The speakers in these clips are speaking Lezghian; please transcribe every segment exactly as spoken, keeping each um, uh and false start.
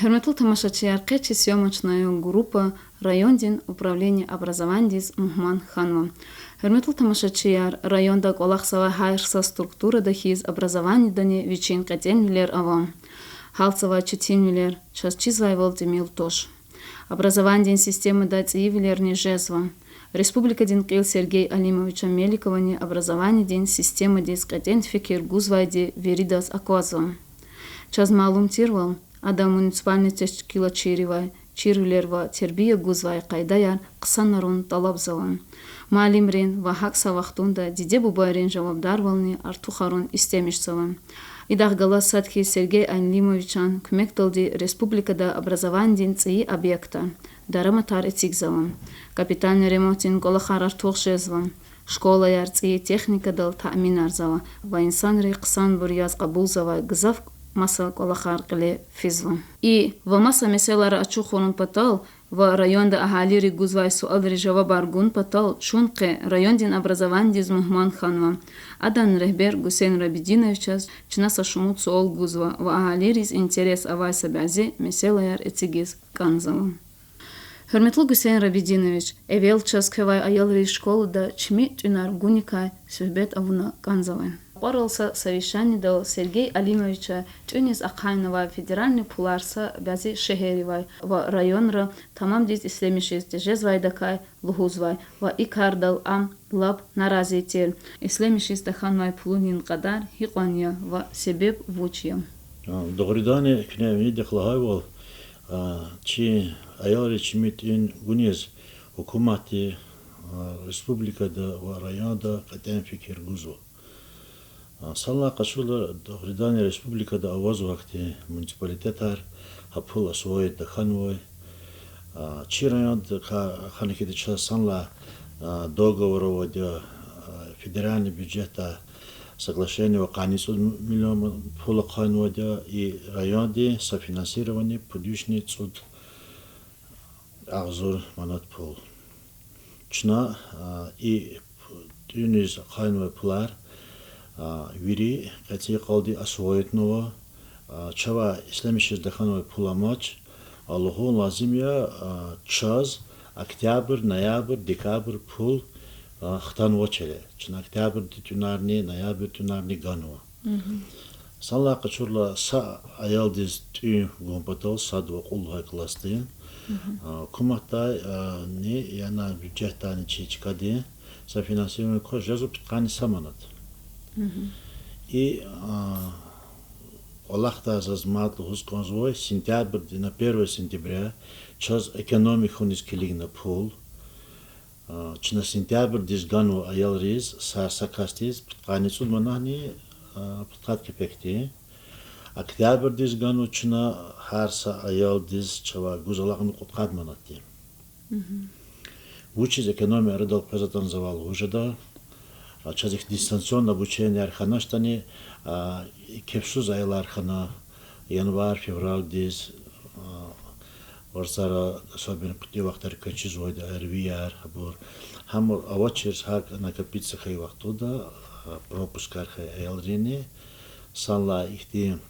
Гьуьрметлу тамашачияр, къе чи съёмочная группа райондин управление образованидиз мугьман хьанва. Гьуьрметлу тамашачияр, районда кӀвалахзавай гьар са структурада хьиз образованидани вичин кьетӀенвилер ава. Гьалтзавай четинвилер чаз чизвайвал тӀимил туш. Образованидин системада цӀийивилерни жезва. Республикадин кьил Сергей Алимовича Меликовани образованидин системадиз кьетӀен фикир гузвайди виридаз аквазва. Чаз малум тирвал, ада муниципальный тешкилатчийривай чирвилер ва тербия гузвай къайдаяр хъсанарун тӀалабзава. Муаллимрин ва гьакӀ са вахтунда диде-бубайрин жавабдарвални артухарун истемишзава. Идахъ галаз сад хьиз Сергей Алимовичан куьмекдалди республикада образованидин цӀийи объектар, дараматар эцигзава. Капитальный ремонтдин кӀвалахар артух жезва. Школаяр цӀийи техникадал таъминарзава ва инсанри хъсанбур яз кьабулзавай гзаф маса кӀвалахар кьиле физва. И ва маса месэлайра ачухарун патал ва районда агьалийри гузвай суалриз жавабар гун патал чун къе райондин образованидиз мугьман хьанва. Адан регьбер Гуьсейн Рабидиновичаз чна са шумуд суал гузва ва агьалийриз интерес авай са бязи месэлаяр эцигиз кӀанзава. Гьуьрметлу Гуьсейн Рабидинович, эвел чаз квевай аялриз школада чими тӀуьнар гуникай суьгьбет авуна кӀанзава. Кьварал са совещанидал Сергей Алимовича тӀуьниз ахъайнавай федеральный пулар са бязи шегьерривай ва районра тамамдиз ишлемишиз тежезвайдакай лугьузвай ва и кардал ам лап нарази тир. Ишлемишиз тахьанвай пулунин кьадар гьикьван я ва себеб вуч я? А, дугъриданни, куьне винидихъ лагьайвал, а, чи аялриз чими тӀуьн гуниз гьукуматди, а, республикада ва районда кьетӀен фикир гузва. А, санлай къачурла, дугъриданни, республикада авазва ахьтин муниципалитетар гьа пул освоить тахьанвай. А, чи райондикай хьана хьайитӀа, чаз санлай, а, договор авайди я, а, федеральный бюджетдай соглашение ва къанни цӀуд миллион пул ахъайнавайди я, и районди софинансирование пуд вишни цӀуд агъзур манат пул. Чна, а, и тӀуьниз ахъайнавай пулар, а, вири къеци йикъалди освоитнава, а, чавай ишлемишиз тахьанвай пул амач, а, лугьун лазим я, а, чаз октябрь, ноябрь, декабрь пул, а, хтанвач гьеле. Чна октябрьдин тӀуьнарни, ноябрьдин тӀуьнарни ганва. Санлай къачурла, са аялдиз тӀуьн гун патал, садвай кьуд лагьай классдин, а, гьукуматдай, а, ни, яна бюджетдайни чи чкадин софинансирование кваз жезва пудкъанни са манат. И, а, кӀвалахдай заз мад лугьуз кӀанзавай, сентябрьдин, на первое сентября чаз экономить хьуниз килигна пул. А, чна сентябрьдиз ганва аялриз, са, са касдиз пудкъанни цӀуд манатни, а, пудкъад кепекдин. Октябрьдиз ганва чна гьар са аялдиз чавай гуз алакьна кьудкъад манатдин. Вучиз экономия арадал къвез атӀана за вал лугьуз жеда. А, чаз ихьтин дистанционное обучениеяр хьаначтӀани, а, кефсуз аялар хьана, январь, февральдиз, а, варцара, особенно кьуьтӀуь вахтара квез чизвайди я ОРВИяр, абур. Гьам авачир гьакӀ накопиться хьайи вахтунда, а, пропускар хьайи аялрини, санлай ихьтин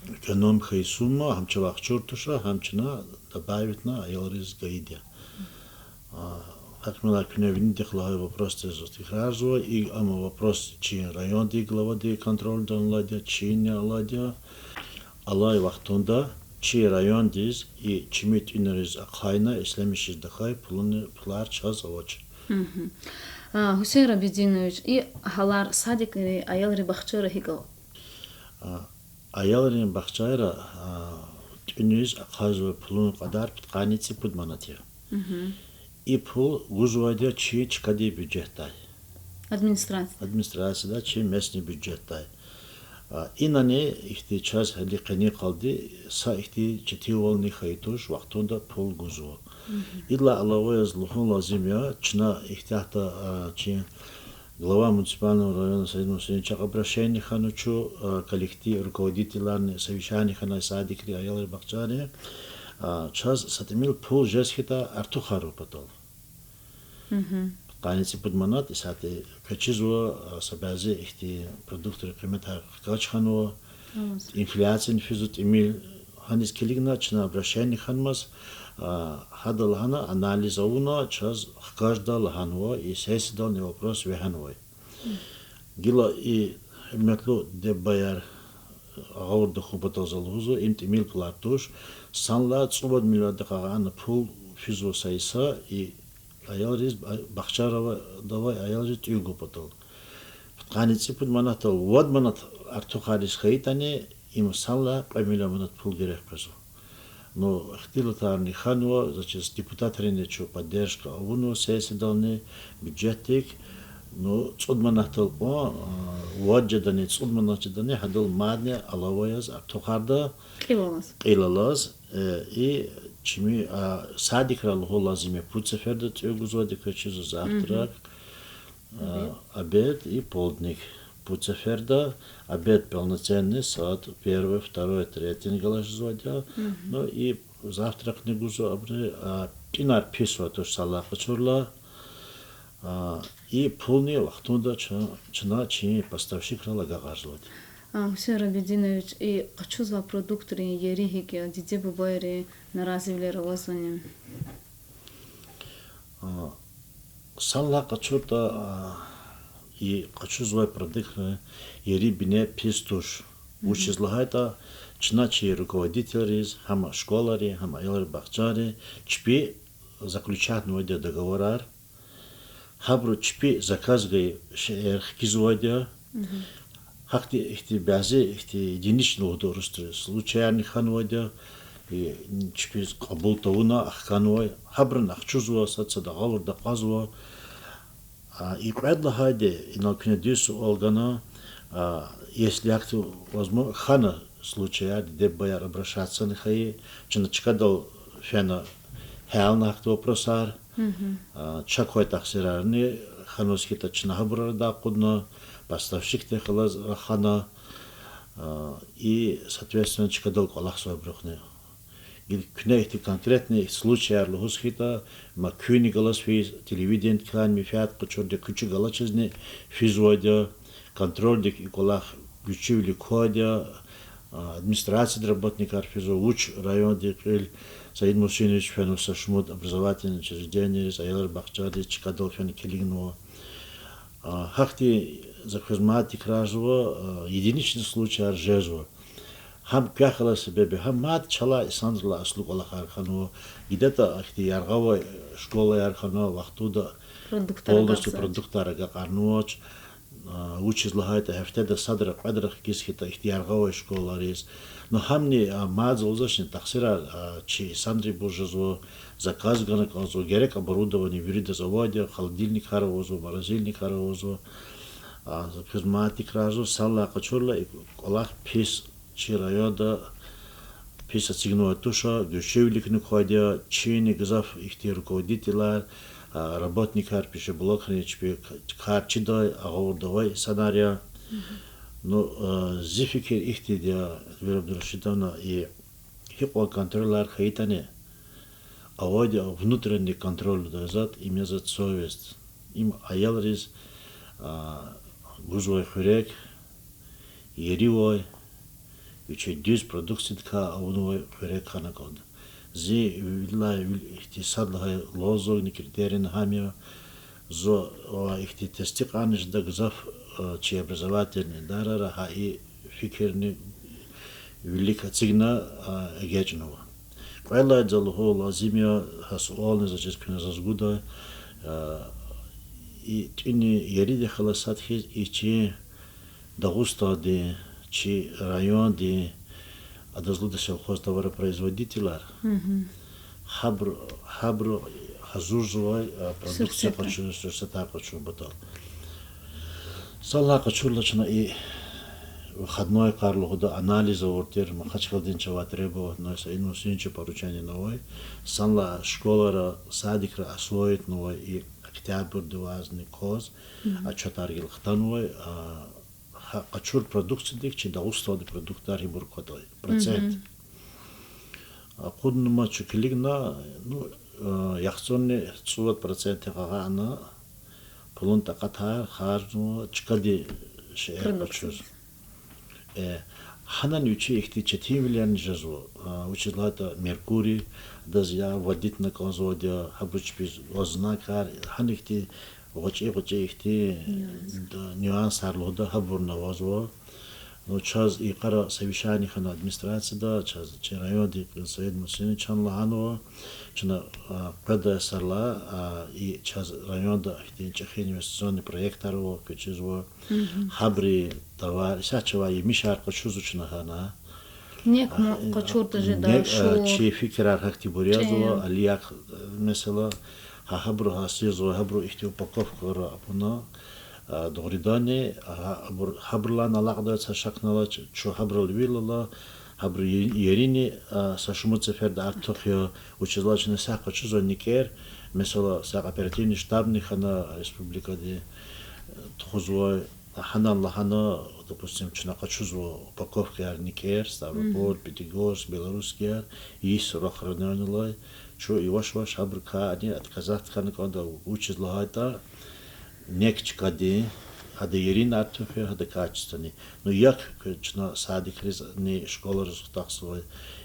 экономить хьайи сумма, гьам чавай къачур туш, гьам чна добавитьна аялриз гайиди я. А, гьакӀ ман куьне винидихъ лагьай вопросдиз тикрарзава, и ам вопрос чи райондин главадин контрольдал алайди я, чини алайди я. Алай вахтунда чи райондиз и чими тӀуьнариз ахъайна ишлемишиз тахьай пулуни, пулар чаз авач. А, Гьуьсейн Рабидинович, и гьалар садикри, аялрин бахчайра гьикӀ ава? А, аялрин бахчайра, а, тӀуьниз ахъайзавай пулун кьадар пудкъанни цӀипуд манат я. И пул гузвайди я чи чкадин бюджетдай. Администрация. Администрациядай, чи местный бюджетдай. А, инани ихьтин чаз гьелелиг къенин къалди са ихьтин четинвални хьайи туш, вахтунда пул гузва. Идалай алава яз лугьун лазим я, чна ихьтин гьатта, а, чи глава муниципального района Саид Мусуевича обращение хьана чу, а, коллектив, руководительарни совещание хьана садикрин, аялрин бахчайрин, а, чаз са тӀимил пул жез хьайитӀа артухарун патал. Къанни цӀипуд манат исятда квез чизва, а, са бязи ихьтин продуктри къимет хкаж хьанва, инфляция физва, тӀимил аниз килигна, чна обращение хьанмаз, а, гьада лагьана, анализ авуна, чаз хкажда лагьанва, и сессиядални вопрос вегьенвай. Гила и, гьуьрметлу диде-бубаяр, агъавурда хьун патал за лугьузва, им тӀимил пулар туш, санлай цӀувад миллиарддихъ агъана пул физва са йиса, и аялриз, бахчара авай аялриз тӀуьн гун патал. Пудкъанни цӀипуд манатдал вад манат артухариз хьайитӀани, им санлай кьве миллион манат пул герек къвезва. Ну, ихтилатарни хьанва, заз чиз депутатрини чун поддержка авунва сессиядални, бюджетдик. Ну, цӀуд манатдал кьван, а, вад жедани, цӀуд манат жедани, гьадал мадни алава яз артухарда, кьил алаз. Кьил алаз, э, и чими, а, садикра лугьун лазим я пуд сеферда тӀуьн гузвайди, квез чизва, завтрак, а, обед и полдник. Пуд сеферда, обед полноценный, саат первый, второй, третий галачзавайди я. Ну, и завтракни гузва абуру, а, тӀуьнар писвай туш санлай къачурла. А, и пулни вахтунда чна, чна чи поставщикрал агакьарзавайди. А, Гьуьсейн Рабидинович, и къачузвай продуктрин ери гьикӀ я, диде-бубайри наразивилер авазвани? А, санлай къачуртӀа, а, и къачузвай продуктрин ери бине пис туш. Вучиз лагьайтӀа, чна чи руководительриз, гьам школайри, гьам аялрин бахчайри, чпи заключатнавайди я договорар. Гьабуру чпи заказ гайи шейэр хкизвайди я. Гьахьтин ихьтин бязи ихьтин единичный лугьуда урусри случаярни хьанвайди я, и чпиз кьабул тавуна ахканвай, гьабурун ахчузва, сад-сад агъавурда акьазва. А, и кьвед лагьайди, инал куьне дуьз суал гана, а, если гьахьтин возмо-, хьана случаяр, диде-бубаяр обращаться хьайи, чна чкадал фена гьялна гьахьтин вопросар, а, чак квай тахсирарни хьанваз хьайитӀа, чна гьабур арадай акъудна, поставщикдихъ галаз рахана, а, и, соответственно, чкадал кӀвалахзавайбурухъни. Гила куьне ихьтин конкретный случаяр лугьуз хьайитӀа, ма куьнни галаз физ, телевидениедикайни менфят къачурди, куь чи галачизни физвайди я, контрольдик и кӀвалах гуьзчивилик квайди я, а, администрацияди работникар физва, вуч райондин кьил, Саид Мусинович фенва са шумуд образовательный учреждениейриз, аялрин бахчайриз, чкадал фена килигнава. А, гьахьтин за квез мад тикрарзава, а, единичный случаяр жезва. Гьам квехъ галай себеб я, гьам мад чалай инсанрилай аслу кӀвалахар хьанва. ИдатӀа ахьтин яргъа авай школаяр хьана, вахтунда полностью продуктар агакьарнавач. А, вучиз лагьайтӀа гьафтеда садра, кьведра хкиз хьайитӀа ихьтин яргъа авай школайриз. Ну, гьамни, а, мад лугьузвачни, тахсирар, а, чи инсанрин буржизва, заказ гана кӀанзава, герек оборудование виридаз авайди я, холодильникар авазва, морозильникар авазва. А, за квез мад тикрарзава, санлай къачурла и кӀвалах пис чи районда пис эцигнавай туш, гуьзчивиликни квайди я, чини гзаф ихьтин руководительар, а, работникар, пищеблокни чпи к-, кар чидай, агъавурда авай инсанар я. Ну, а, зи фикир ихьтинди я, Эльвира Абдурашидовна, и гьикьван контрольар хьайитӀани, авайди я внутренний контроль лугьудай затӀ, им я затӀ совесть. Им аялриз, а, гузвай хуьрек, еривай, вичин дуьз продукциядикай авунвай хуьрек хьана кӀанда. Зи вилай вил ихьтин сад лагьай лозунгни, критерийни гьам я, зун ва ихьтин тестикьарни жеда гзаф, а, чи образовательный идарайра гьа и фикирни вилик эцигна, а, эгечӀнава. Кьвед лагьайди за лугьун лазим я, гьа суални за чиз куьне заз гуда, а, и тӀуьнин еридихъ галаз сад хьиз и чи Дагъустандин, чи райондин, адаз лугьуда сельхозтоваропроизводительар, гьабуру, гьабуру гьазурзавай, а, продукция къачуз, сурсатар къачун патал. Санлай къачурла чна и выходной къар лугьуда, анализ авур тир, Махачкъаладин чавай требовать авунвай, Саид Мусиновича поручениени авай, санлай школайра, садикра освоитнавай и октябрдивайни кваз, отчётар гила хтанвай, а, гьа къачур продукциядик чи Дагъустандин продуктар гьибур кватай, процент. Акъуднамаз чун килигна, ну, а, яхцӀурни цӀувад процентдихъ агъана пулун такьатар харжнава чкадин шейэр къачуз. Э, Гьанани вичи ихьтин четинвилерни жезва, а, вучиз лагьайтӀа Меркурий, адаз я вводитьна кӀанзавайди я, гьабуруз чпиз ва знакар, гьана ихьтин гъвечӀи-гъвечӀи ихьтин, да, нюансар лугьуда, гьабурни авазва. Ну, чаз и йикъара совещание хьана администрацияда, чаз чи райондин Совет Муслимин чна лагьанва, чна, а, къведай йисалай, а, и чаз районда ихьтин чӀехи инвестиционный проектар ава, квез чизва, гьабурун товар, исятда чавай емишар къачузва чна гьана. Нек ма къачуртӀа жеда, нек, а, шур, чи фикирар гьахьтинбур язва, чӀем. Алияк, э, месела, гьа гьабуру гьасизва, гьабуру ихьтин упаковкаяр авуна, а, дугъриданни, а, гьабур, гьабурулай алакьдаяр са шакни авач, чун гьабурал вил ала, гьабуру е-, еринни, а, са шумуд сеферда артух я, вучиз лагьайтӀа чна са къачузва никӀер, месела, са оперативный штабни хьана республикади, э, тухузвай, гьанал лагьана, допустим, чна къачузва упаковкаяр никӀер, Ставрополь, Пятигорск, Белорусскияр, йис рахъ районрилай, чун яваш-яваш гьабурукайни отказать хьана кӀанда, вучиз лагьайтӀа нек чкадин, гьада ерин артух я, гьада качествони. Ну, як чна садикризни, школайриз хутахзавай,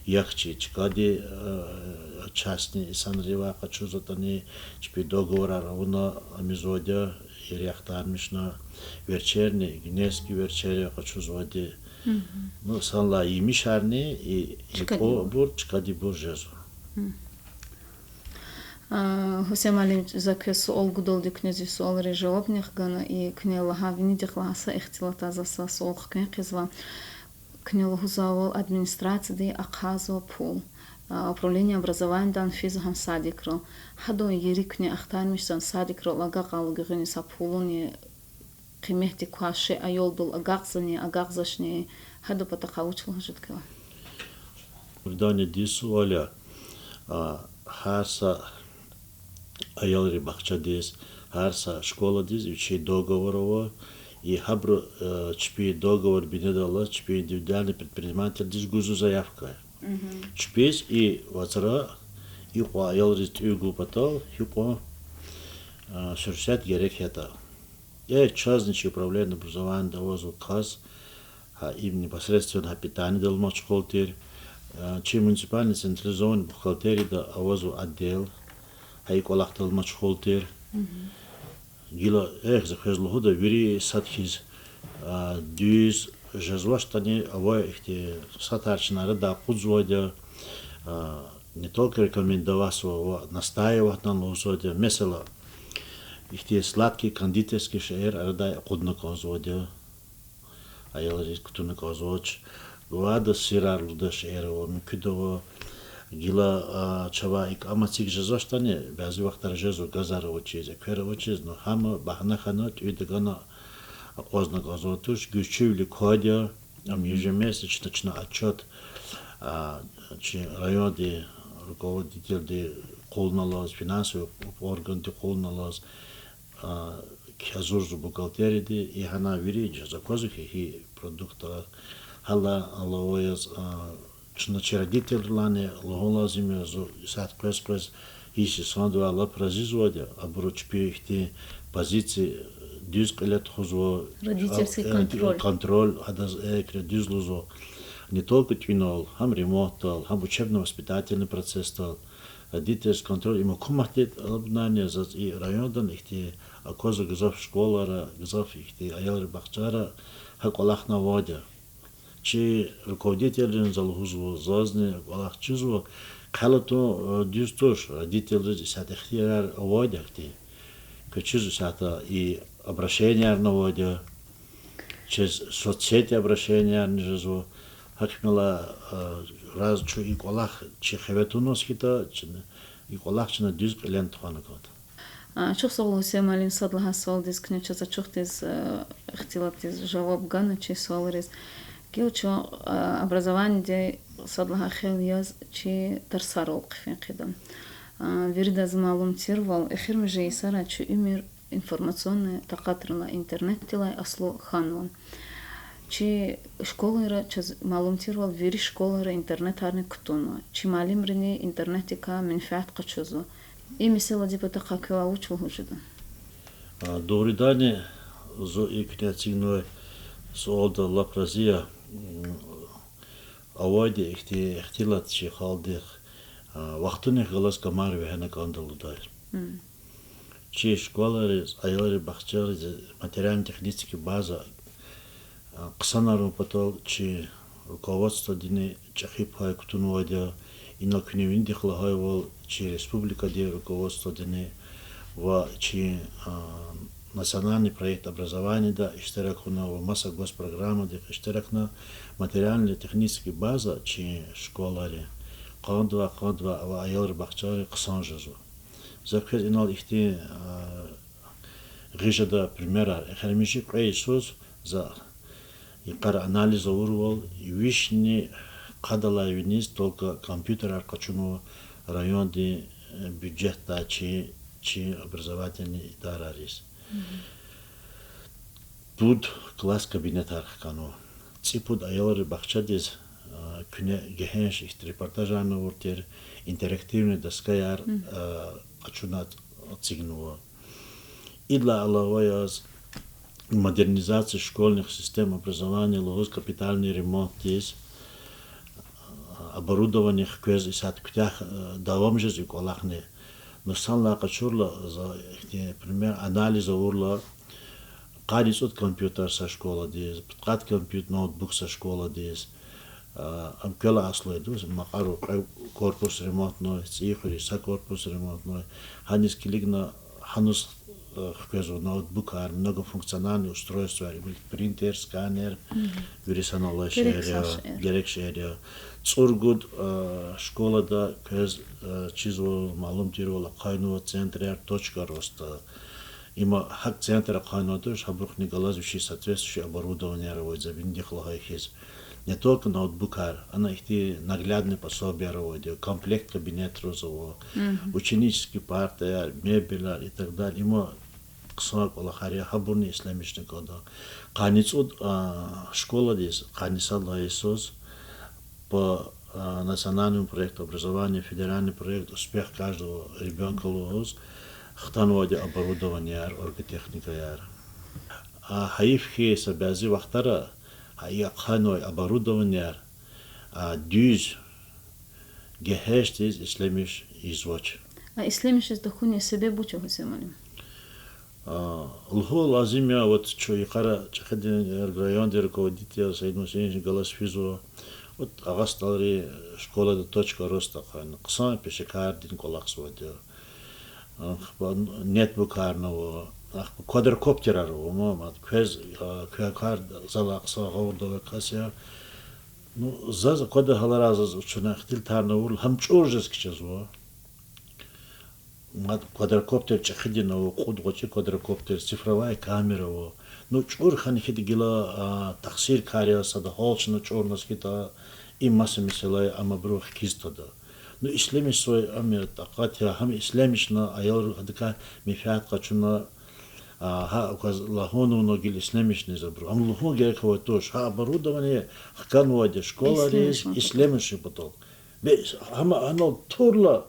як чи чкадин, э, частни инсанривай къачузватӀани, чпи договорар авуна, ам ийизвайди я, и рехъ ахтармишна, верчерни, гуневский верчерни къачузвайди. Ну, санлай емишарни, и, и кӀвалбур чкадинбур жезва. А, Гьусейн муаллим, за квез суал гудалди куьне зи суалриз жавабни хгана, и куьне лагьай винидихъ лагьай са ихтилатда за са суал хквен хъийизва. Куьне лугьузвайвал, администрацияди ахъайзава пул, а, управление образованиядани физва гьам садикра. Гьадан ери куьне ахтармишзавани садикрал агакьайла гуьгъуьниз гьа пулунин къиметдик квай шей аялдал агакьзавани, агакьзавачни, гьадан патахъай вуч лугьуз жеда квел? Дугъриданни дис суал я, а, гьар са аялрин бахчадиз, гьар са школадиз вичин договор ава, и гьабуру, э, чпин договор бинедаллаз чпин индивидуальный предпринимательдиз гузва заявка. Чпиз и вацра икьван аялриз тӀуьн гун патал гьикьван, э, сурсет герек ятӀа. Э, чазни чи управление образованияда авазва кас, гьа им непосредственно гьа питаниедал машгъул тир. Э, чи муниципальный централизованный бухгалтерияда авазва отдел, гьа и кӀвалахдал машгъул тир. Гила, эхь, за квез лугьуда, вири сад хьиз, а, дуьз жезвачтӀани, авай ихьтин сад-сад чна арадай акъудзавайди я, а, не только рекомендоватьзава, настаиватьна лугьузвайди я. Месела, ихьтин сладкий кондитерский шейэр арадай акъудна кӀанзавайди я. Аялриз кутуна кӀанзавач. Гвада сирар лугьуда шейэр ава, муькуьда ава. Гила, а, чавай икӀ ам эциг жезвачтӀани, бязи вахтара жезва газар авачиз, эквер авачиз, ну гьам багьна хьана, тӀуьн тагана акъвазна кӀанзавайди туш, гуьрчивилик квайди я, ам ежемесячно чна отчёт, а, чи райондин руководительди кьулна алаз, финансовый органди кьулна алаз, а, гьазурзава бухгалтерияди, и гьана вири жез аквазва хьи, гьи продукт, а, гьала алава яз, а, чна чи родительрилайни лугьун лазим я, зун исятда къвез-къвез йис йисандавай лап разизвайди я, абуру чпин ихьтин позиция дуьз кьиле тухузва, родительский контроль, гьадаз экре дуьз лугьузва, не только тӀуьнал, гьам ремонтдал, гьам учебно-воспитательный процессдал, родительский контроль, им гьукуматдин тӀалабунани я, заз и районда ихьтин аквазва гзаф школайра, гзаф ихьтин аялрин бахчайра гьа кӀвалахни авайди я. Чи руководительризни за лугьузва, зазни кӀвалах чизва, хъел атун, э, дуьз туш, родительриз исятда ихтиярар авайди я ихьтин. Квез чизва исятда и обращениярни авайди я, через соцсеть обращениярни жезва, гьакӀ хьайила, э, раз чун и кӀвалах чи хиве тунваз хьайитӀа, чна и кӀвалах чна дуьз кьиле тухвана кӀанда. А, чухсагъул, Гьусейн муаллим, сад лагьай суалдиз куьне чаз ачухдиз, э, ихтилатдиз жаваб гана чи суалриз. Гила чун, э, образованиеди сад лагьай хел яз чи тарсарал хъфин хъийида. А, виридаз малум тирвал, эхиримжи йисара чи уьмуьр информационный такьатрилай, интернетдилай аслу хьанва. Чи школайра, чаз малум тирвал, вири школайра интернетарни кутунва. Чи муаллимрини интернетдикай менфят къачузва. И месэладин патахъай квевай вуч лугьуз жеда? А, дугъриданни, зун и куьне эцигнавай суалдал лап рази я. М, Авайди ихьтин ихтилат чи халкьдихъ, а, вахтунихъ галаз камар вегьена кӀанда лугьудай. Чи школайриз, аялрин бахчайриз материально-технический база, а, хъсанарун патал чи руководстводини чӀехи пай кутунвайди я, инал куьне винидихъ лагьайвал, чи республикадин руководстводини ва чи, а, национальный проект образованиеда иштирак авуна ва маса госпрограммадихъ иштиракна материально-технический база чи школайрин къандвай, къандвай ва аялрин бахчайрин хъсан жезва. За квез инал ихьтин, а, гъиз жедай примерар. Эхиримжи кьве йисуз за йикъара анализ авурвал, вишни къад алай виниз только компьютерар къачунва райондин, э, бюджетдай чи, чи образовательный идарайриз. Пуд класс кабинетар хканва. ЦӀипуд аялрин бахчадиз, а, куьне гегьенш ихьтин репортажарни авур тир, интерактивный доскаяр, а, къачуна эцигнава. Идалай алава яз модернизация школьных систем образования лугьуз капитальный ремонтдиз, а, оборудование хквез исятда куьтягь, а, давам жез и кӀвалахни. Ну, санлай къачурла, за ихьтин пример, анализ авурла, къанни цӀуд компьютер са школадиз, пудкъад компьют-, ноутбук са школадиз, а, ам квелай аслу яз, Макьарал кьве корпус ремонтнай, ЦӀийи хуьруьз са корпус ремонтнай, гьаниз килигна гьаниз, э, хквезва ноутбукар, многофункциональный устройстваяр, принтер, сканер, вири санал алай шейэр я, герек шейэр я. ЦӀуругуд, э, школада квез, э, чизва, малум тирвал, ахъайнава центрар, точка роста. Има гьакӀ центр ахъайнавайди туш, гьабурухъни галаз вичин соответствующий оборудованияр авайди я, винидихъ лагьай хьиз. Не только ноутбукар, ана ихьтин наглядный пособияр авайди я, комплект кабинетриз ава, ученический партаяр, мебелар и так далее. Има хъсан кӀвалахар я, гьабурни ислямишна кӀанда. Къанни цӀуд, а, школадиз, къанни сад лагьай йисуз по, а, национальному проекту образования, федеральный проект «Успех каждого ребёнка» лугьуз хтанвайди оборудованияр, оргтехникаяр. А гьайиф хьи, са бязи вахтара гьа и ахъайнавай оборудованияр, а, дуьз гегьеншдиз ислямиш ийизвач. А ислямишиз тахьуниз себеб вуч я, Гьусейн муаллим? А, лугьун лазим я, вот чун йикъара ЧӀехидин райондин руководитель Саид Мусиновични галаз физва. Вот Агъа СтӀалрин школада точка роста ахъайна, хъсан пешекардин кӀвалахзавайди я. Ахпа нетбукарни ава, ахпа квадрокоптерар ава, ма, ма, квез, а, квекай залай хъсан гъавурда авай кас я. Ну, заз аквада гьаларай заз чна ихтилатарни авурла, гьам чӀур жез кичӀезва. Мад квадрокоптер чӀехидин ава, кьуд-гъвечӀи квадрокоптер, цифровая камера ава. Ну, чӀур хьана хьайитӀа гила, а, тахсиркар я, сада гьал чна чӀурназ хьайитӀа, им маса месэла я, ам абуру хкиз тада. Ну, ислямишзавай ам я, такьат я, гьам ислямишна, аялри гьадакай менфят къачуна, а, гьа кваз лагьун авуна гила ислямишна абуру. Ам лугьун герек авай туш, гьа оборудование хканвайди я школайриз ислямишун патал. Бес гьам гьанал турла,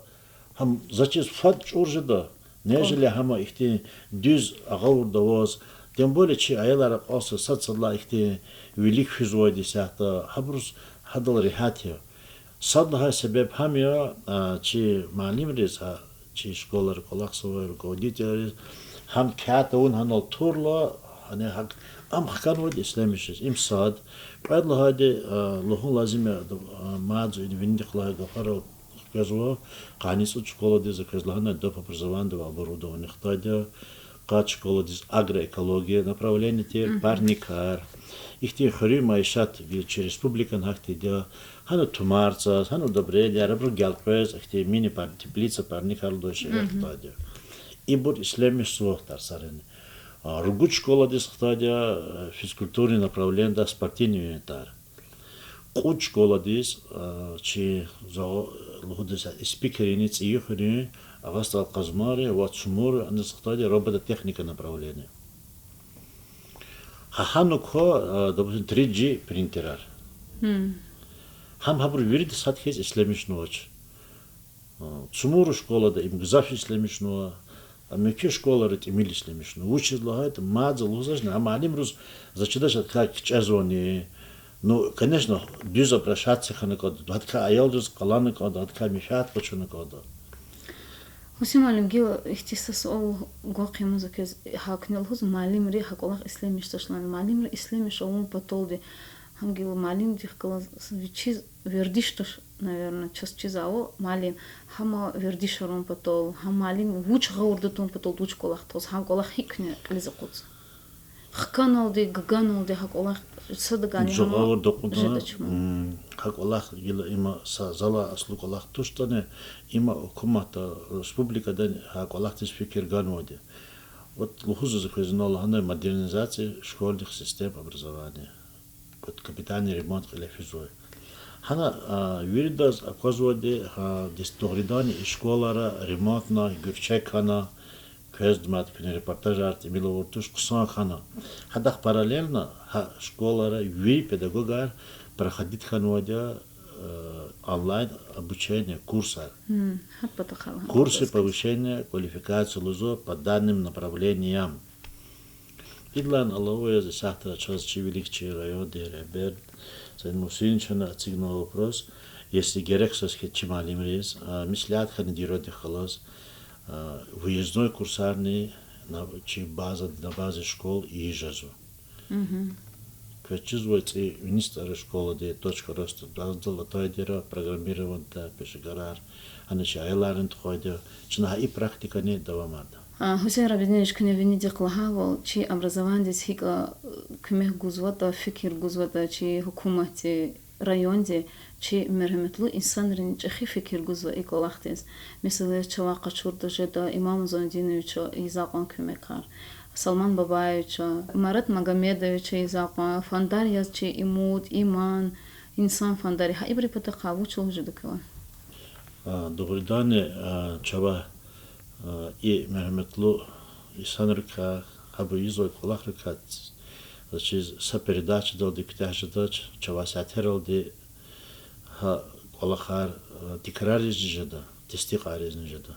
гьам за чиз фад чӀур жеда, нежели гьам ихьтин дуьз агъавурда аваз. Тем более чи аялар акьалтзава сад-садлай ихьтин вилик физвайди исятда, гьабуруз гьадал регьят я. Сад лагьай себеб гьам я, а, чи муаллимриз, гьа, чи школайра кӀвалахзавай руководительриз, гьам кят авун гьанал турла, гьана гьакӀ ам хканвайди ислямишиз. Им сад. Кьвед лагьайди, а, лугьун лазим я, а, мад зун винидихъ лагьай гафарал хквезва, къанни цӀуд школадиз, за квез лагьанай, доп. Образованиеда оборудование хтайди я, къад школадиз агроэкология направление тир, парникар. Ихьтин хуьруьн майишат вири чи республикада гьахьтинди я, гьана тумар цаз, гьана удобренияр, абурун гелкъвез, ихьтин мини-пар-, теплица, парникар лугьудай шейэр хтайди я. Ибур ислямишзава тарсарини. А, ругуд школадиз хтайди я, э, физкультурный направлениеда спортивный инвентарь. Кьуд школадиз, а, чи за лугьудай са Испикрини, ЦӀийи хуьруьни, Агъа СтӀал Къазмайрини ва Цумур, аниз хтайди робототехника направление. Гьа гьана ква, а, допустим, три G принтерар. Гьам гьабур вирида сад хьиз ислямишнавач. А, Цумур школада им гзаф ислямишнава, а муькуь школайра тӀимил ислямишнава. Вучиз лагьайтӀа мад за лугьузвачни, а муаллимриз за чидач, а как кичӀезвани, Ну, конечно, дуьз обращаться хьана кӀанда, гьадакай аялриз къалурна кӀанда, гьадакай менфят къачуна кӀанда. Гьусейн муаллим, гила ихьтин са суал гвай хъийимаз квез, гьа куьне лугьуз, муаллимри гьа кӀвалах ислемишдач лагьана. Муаллимри ислемиш авун паталди, гьам гила муаллимдихъ галаз вичиз вердиш туш, наверно, чаз чизва муаллим, гьам вердишарун патал, гьам муаллим вуч гъавурда тун патал, вуч кӀвалах тваз, гьам кӀвалах гьикӀ куьне кьилиз акъудзава? Хканалди, гганалди гьа кӀвалах сад ганва, жугъавурда акъудна, жедач ман. Гьа кӀвалах гила има са залай аслу кӀвалах туштӀани, има гьукуматда, республикада гьа кӀвалахдиз фикир ганвайди. Вот лугьузва за квез, ина лагьанай модернизация школьных систем образования. Вот капитальный ремонт кьиле физвай. Гьана, а, виридаз аквазвайди, гьа, дес-, дугъриданни и школайра ремонтна, гуьрчег хьана, квез мад куьне репортажар тӀимил авур туш, хъсан хьана. Гьадахъ параллельно гьа школайра вири педагогар проходить хьанвайди я, э, онлайн обучение, курсар. Гьам патахъай, гьам Курсы патахъай. Повышения квалификации лугьузва по данным направлениям. Идалай алава яз исятда чаз чи вилик чи райондин регьбер Саид Мусин чна эцигнавай вопрос, если герек заз хьи чи муаллимриз, а, меслят хьана диродихъ галаз, а, выездной курсарни на, чи база, на базе школ ийиз жезва. Квез чизва, цӀи виниз тӀара школади Точка роста баздал атайди я программированиедай пешегарар, гьана чи аялрин тухвайди я, чна гьа и практикани давамарда. А, Гьусейн Рабидинович, куьне винидихъ лагьайвал, чи образованидиз гьикӀ, а, куьмек гузватӀа, фикир гузватӀа чи гьукуматди, районди, чи мергьяметлу инсанрини чӀехи фикир гузва и кӀвалахдиз. Месела яз, чавай къачуртӀа жеда Имам Зайнутдиновича ийизвай кьван куьмекар, Салман Бабаевича, Марат Магомедовича ийизвай кьван, фандар яз чи Имуд, Иман, Инсан фандари, гьа ибурун патахъай вуч лугьуз жеда квевай? А, дугъриданни, а, чавай, а, и мергьяметлу инсанрикай, гьабур ийизвай кӀвалахрикай заз чиз са передачадалди куьтягь жедач, чавай сятералди гьа кӀвалахар, а, тикрарризни жеда, тестикьарризни жеда.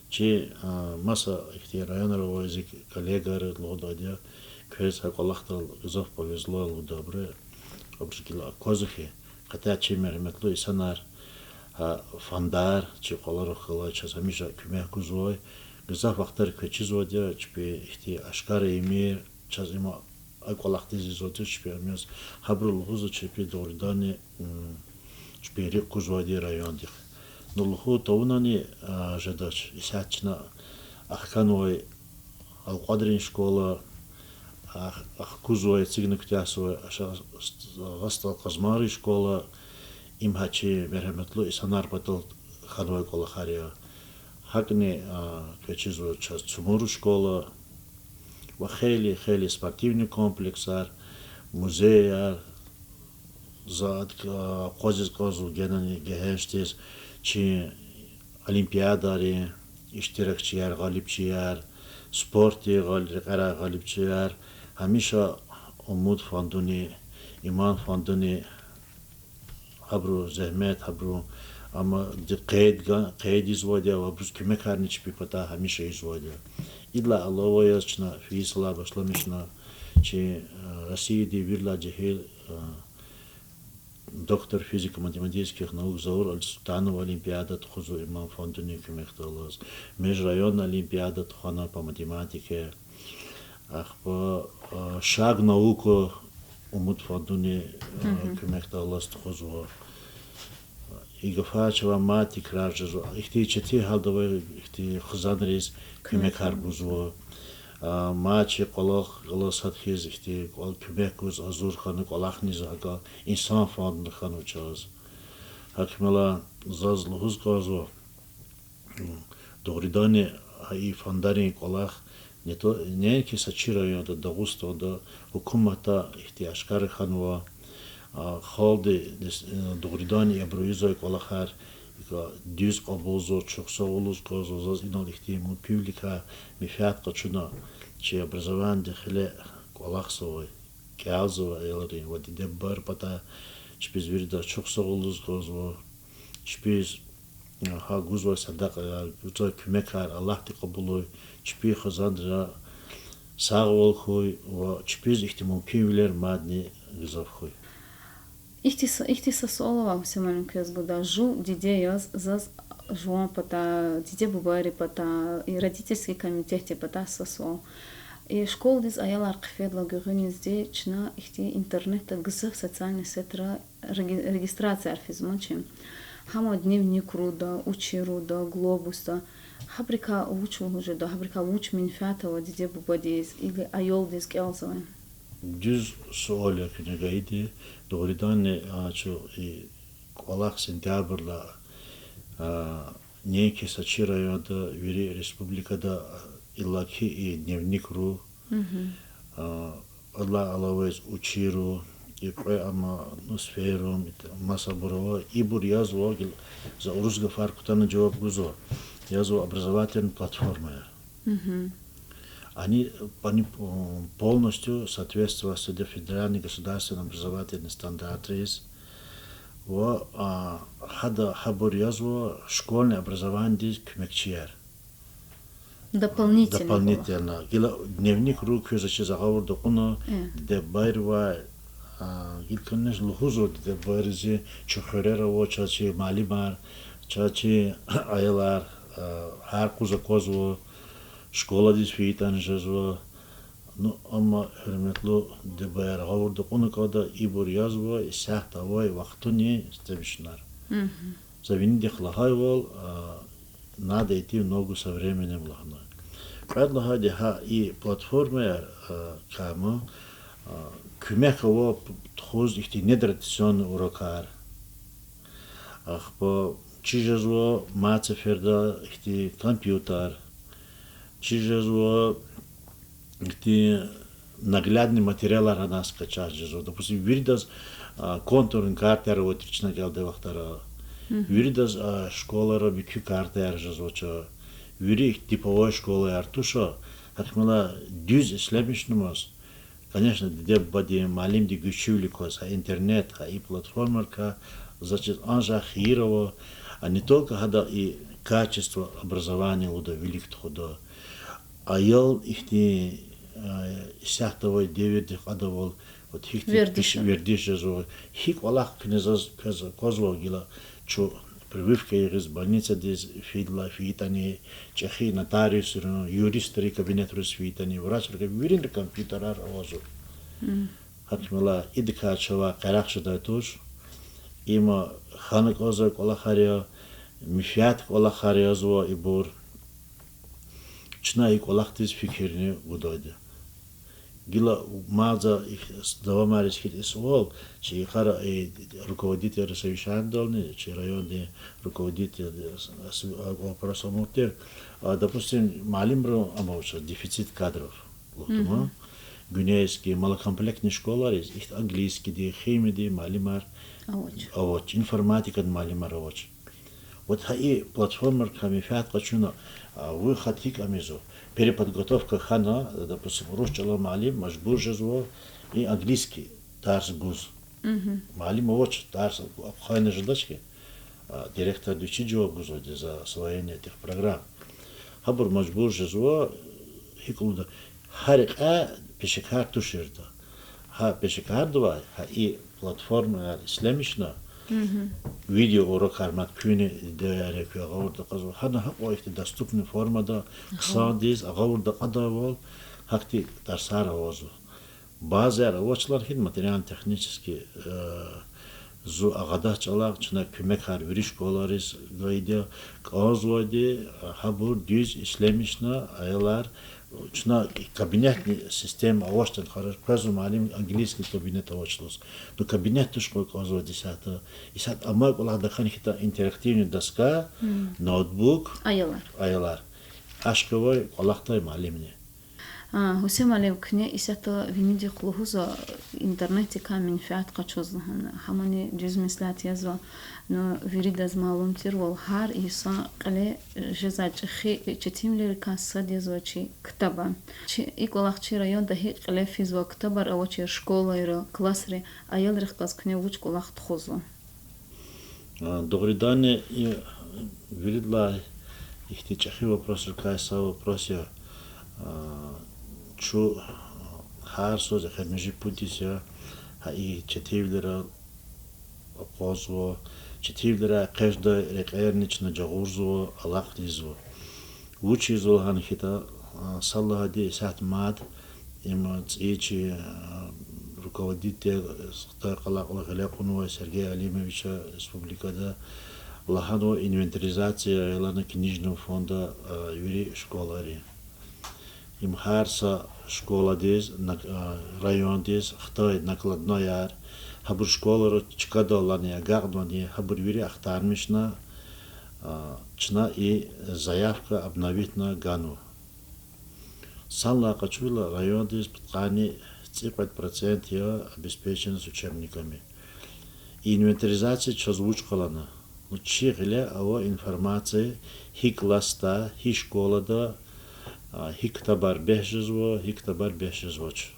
Чи, а, маса ихьтин районра авай зи коллегари лугьудайди я, квез гьа кӀвалахдал гзаф повезло лугьуда абуру, абуруз гила аквазва хьи, хотя чи мергьяметлу инсанар, гьа фандар чи къваларихъ галай чаз гьамиша куьмек гузвай, гзаф вахтара квез чизвайди я, чпи ихьтин ашкара ийимир, чаз има а кӀвалахдиз ийизвайди я чпи ам яз, гьабуру лугьузва чпи дугъриданни, м, чпин рикӀ кузвайди райондихъ. Ну, лугьун тавунани, а, жедач, исятда чна ахканвай Алкьвадрин школа, а, ахкузвай, эцигна куьтягьзавай, аша-, Гъасдал Къазмайрин школа, им гьа чи мергьяметлу инсанар патал хьанвай кӀвалахар я. ГьакӀни, а, квез чизва чаз Цумурун школа ва хейлин, хейлин спортивный комплексар, музейяр, за акъвазиз кӀанзава генани гегьеншдиз чи олимпиадарин иштиракчияр, гъалибчияр, спортдин гъал-, рекьерай гъалибчияр, гьамиша Умуд фондуни, Иман фондуни, гьабурун зегьмет, гьабурун, амма ди-, къейд га-, къейд ийизвайди я ва абуруз куьмекарни чпин патай гьамиша ийизвайди я. Идалай алава яз чна фейи йисалай башламишна чи, э, Россиядин вирилай жегьил, э, доктор физико-математических наук Заур Алсултанован олимпиада тухузва Иман фондунин куьмекдаллаз, межрайонный олимпиада тухвана по математике, ахпа, э, Шаг наука Умуд фондунин, э, куьмекдаллаз тухузва. И гафар чавай мад тикрар жезва. Ихьтин четин гьалда авай ихьтин хизанриз куьмекар гузва. А, мад чи кӀвалахал сад хьиз ихьтин кӀвал-, куьмек гуз гьазур хьана кӀвалахни за гьакӀа Инсан фондни хьанва чаз. Гьакимела заз лугьуз кӀанзава, дугъриданни, гьа и фондарин кӀвалах не то, неинки са чи районда, Дагъустанда, гьукуматда ихьтин ашкара хьанва, а, халкьди, э, дугъриданни абуру ийизвай кӀвалахар, икӀ, дуьз кьабулзава, чухсагъул лугьуз кӀанзава, заз инал ихьтин мумкинвиликай менфят къачуна, чи образованидин хиле кӀвалахзавай, кӀелзавай аялрин ва диде-бубайрин патай чпиз виридаз чухсагъул лугьуз кӀанзава, чпиз гьа гузвай садакьаяр, гузвай куьмекар Аллагьди кьабулуй, чпин хизанра сагъвал хьуй ва чпиз ихьтин мумкинвилер мадни гзаф хьуй. Ихьтин са, ихьтин са суал ава, Гьусейн муаллим, квез гуда. Жув диде яз заз жуван патай, диде-бубайрин патай, и родительский комитетдин патай са суал. И школадиз аялар хъфейдалай гуьгъуьнизди чна ихьтин интернетда гзаф социальный сетра реги-, регистрацияр физма чи. Гьам дневник.ру-да, Учи.ру-да, Глобус.ру-да. Гьабурукай вуч лугьуз жеда, гьабурукай вуч менфят ава диде-бубадиз или аялдиз кӀелзавай? Дуьз суал я куьне гайиди. Дугъриданни, а, чун и кӀвалах сентябрдилай, а, неинки са чи районда, вири республикада, а, иллаки и дневник.ру, а, адалай алава яз Учи.ру, и кьве ама, ну, Сферум, и маса бур ава, ибур язва, гила за урус гафар кутана жаваб гузва, язва образовательный платформаяр. Они, они, м, полностью соответствовать ийида федеральный государственный образовательный стандартриз. Ва, а, гьада гьабур язва школьный образованидиз куьмекчияр. Дополнительно. Дополнительно. Гила дневник.ру квез ачиз агъавурда кьуна, диде-бубайривай, а, гила, конечно, лугьузва диде-бубайриз, чи хуьрера ава, чаз чи муаллимар, чаз чи аялар, а, гьар къуз аквазва, школадиз фейитӀани жезва. Ну, амма, гьуьрметлу диде-бубаяр, агъавурда кьуна кӀанда, ибур язва, исятда авай вахтунин истемишунар. За винидихъ лагьайвал, а, надо идти в ногу со временем лагьана. Кьвед лагьайди, гьа и платформаяр, а, кама, а, куьмек ава тухуз ихьтин нетрадиционный урокар. Ахпа чиз жезва мад сеферда ихьтин компьютер, чиз жезва ихьтин наглядный материалар гьана скачать жезва. Допустим, виридаз, а, контурный картаяр авайтир чна кӀелдай вахтара. Виридаз, а, школайра муькуь картаяр жезвач. Вири типовой школаяр туш. Гьакмала дуьз ишлемишнамаз, конечно, диде-бубади, муаллимди гуьзчивилик кваз гьа интернет, гьа и платформайрикай заз чиз анжах хийир ава, а не только гьада и качество образования лугьуда, вилик тухуда. Аял ихьтин, а, исятда авай девирдихъ кьадайвал, вот гьихьтин вердиш жезва, гьи кӀвалах куьне заз квез аквазва гила, чун прививка гъиз больницадиз фейидалай фейитӀани, чӀехи нотариусрин, юристрин кабинетриз фейитӀани, врачрин, виринра компьютерар авазва. Гьакмала идакай чавай къерехда жедай туш. Има хьана кӀанзавай кӀвалахар я, менфят кӀвалахар язва ибур. Чна и кӀвалахдиз фикирни гудайди. Гила мад за давамариз хьайитӀа и суал, чи йикъара и руководительрин совещанидални, чи райондин руководитель, а, вопрос амукьда тир. А, допустим, муаллимрин ам авач, дефицит кадров лугьуда ман. Гуьнейский, малокомплектный школайриз ихьтин английскийдин, химиядин муаллимар авач, информатикадин муаллимар авач. Вот гьа и платформайрикай менфят къачуна, а, выход гьикӀ ийизва? Переподготовка хьана, допустим, урус чӀалан муаллим мажбур жезва и английский тарс гуз. Муаллим авач, тарс ахъайна жедач хьи, а, директорди вичи жаваб гузвайди за освоение этих программ. Гьабур мажбур жезва, гьикӀ лугьуда, гьа рекьяй пешекар туширтӀа. Гьа пешекардивай гьа и платформаяр ишлемишна, видеоурокар мад куьне, дидеяр я, куьн агъавурда акьазва. Гьана гьакьван ихьтин доступный формада хъсандиз агъавурда акьадайвал, гьахьтин тарсар авазва. Базаяр авач лагьана хьи, материально-технический, э, зун агъадач чӀалахъ, чна куьмекар вири школайриз гайиди я, кӀанзавайди, гьабур дуьз ишлемишна аялар, чна кабинетный система авачтӀани, къарагъиз квезва муаллим, английский кабинет авач лугьуз. Ну, кабинет туш кьван кӀанзавайди исятда. Исятда амай кӀвалах тахьана хьайитӀа интерактивный доска, ноутбук, аялар ашкавай кӀвалахдай муаллимни. А, Гьусейн муаллим, куьне исятда винидихъ лугьузва интернетдикай менфят къачуз лагьана. Гьамани дуьз меслят язва. Ну, виридаз малум тирвал, гьар йисан кьиле жезвай чӀехи четинвилерикай сад язва чи ктабар. Чи, и кӀвалах чи районда гьикӀ кьиле физва, ктабар авачир школайра, классри, аялрихъ галаз куьне вуч кӀвалах тухузва? А, дугъриданни, и виридалай ихьтин чӀехи вопросрикай са вопрос я. А, чун гьар йисуз эхиримжи пуд йис я гьа и четинвилерал акъвазва, четинвилерай экъечӀдай рекьерни чна жагъурзава, алахъ ийизва. Вучиз лагьана хьайитӀа, сад лагьайди, исятда мад им цӀийи чи руководитель, хтай къалай кьулухъ гъиле кьунвай Сергей Алимовича республикада, лагьанва, инвентаризация аялрин книжный фонда вири школайрин. Им гьар са школадиз, райондиз хтай накладнояр, гьабур школайра чкадаллани агакьдани, гьабур вири ахтармишна, чна и заявка обновитьна ганва. Санлай къачурла, райондиз пудкъанни цӀикьвед процент я обеспеченность учебниками. Инвентаризация чаз вуч къалана? Ну, чи гъиле ава информация, гьи классда, гьи школада гьи ктабар бес жезва, гьи ктабар бес жезвач.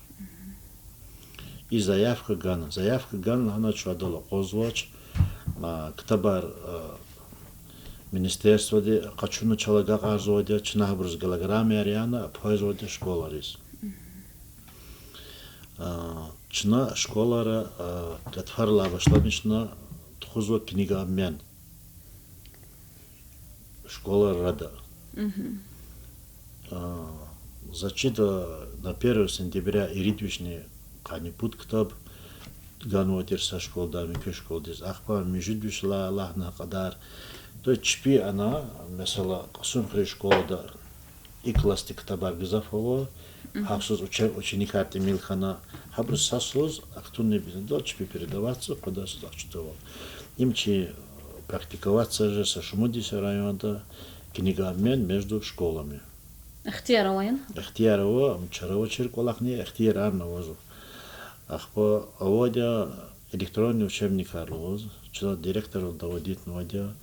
И заявка гана. Заявка гана лагьана чун адал акъвазвач. Ктабар министерстводи къачуна чал агакьарзавайди я, чна гьабуруз голограммаяр яна, апозвайди я школайриз. Чна школайра гатфарилай башламишна тухузва книгообмен школайрин арада. За чида, на первое сентября ирид вишни къанни пуд ктаб ганвай тир са школадай муькуь школадиз, ахпа муьжуьд вишелай алахъна кьадар. То чпи ана, месела, Кьасумхуьруьн школада и классдин ктабар гзаф ава, махсус учеб-, ученикар тӀимил хьана, гьабуруз сад-садаз актунни бизнедал чпи передаватьзава, къведай-садай чтавал. Им чи практиковатьзава са шумуд йиса районда, книгообмен между школами. Ихтияр авани? Ихтияр ава, ам чара авачир кӀвалахни ихтиярарни авазва. Ахпа авайди я электронный учебникар лугьуз, чна директордал доводитьнавайди я,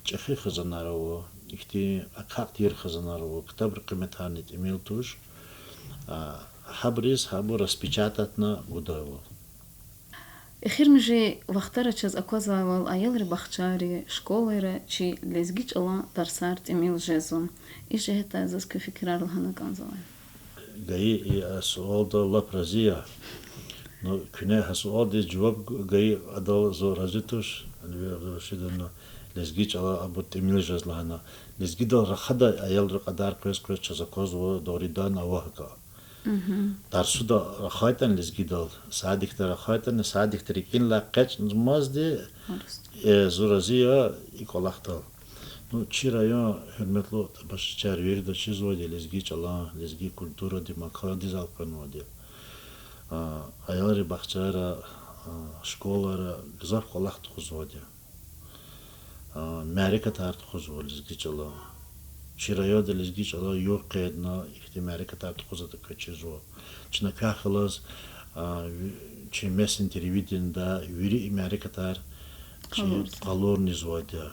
чӀехи хизанар ава, ихьтин акахь тир хизанар ава, ктабрин къиметарни тӀимил туш. Гьабуриз гьабур распечататьна гудайвал. Эхиримжи вахтара чаз аквазвайвал, аялрин бахчайри, школайра чи лезги чӀалан тарсар тӀимил жезва. И жигьетдай заз куь фикирар лагьана кӀанзавай. Гайи и суалдал лап рази я. Ну, куьне гьа суалдиз жаваб гайи, адал зун рази туш, Эльвира Абдурашидовна, лезги чӀала абур тӀимил жез лагьана. Лезгидал рахадай аялрин кьадар къвез-къвез чаз аквазва, дугъриданни ава гьакӀа. Тарсуда рахайтӀани лезгидал, садикда рахайтӀани, садикда рикӀинлай экъечӀзамазди, э, зун рази я и кӀвалахдал. Ну, чи район, гьуьрметлу тамашачияр, вирида чизвайди я, лезги чӀалан, лезги культурадин макандиз элкъвенвайди я. Аялрин бахчайра, школайра гзаф кӀвалах тухузвайди я. Мярекатар тухузва лезги чӀала. Чи районда лезги чӀала югъ къейдна ихьтин мярекатар тухузватӀа квез чизва. Чна квехъ галаз чи местный телевидениеда вири и мярекатар чи къалурна ийизвайди я.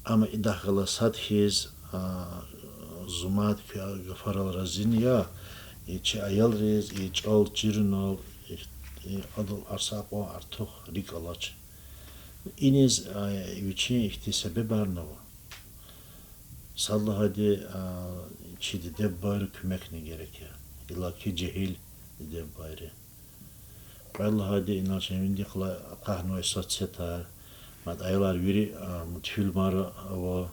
Амма идахъ галаз сад хьиз зумад куь гафарал разини я, и чи аялриз и чӀал чирунал, и, и адал арса акьван артух рикӀ алач. Иниз вичин ихьтин себебарни ава. Сад лагьайди, чи диде-бубайрин куьмекни герек я. Иллаки жегьил диде-бубайрин. Кьвед лагьайди, инал чна винидихъ галай акъахнавай соцсетар, мад аялар вири мультфильмар ава.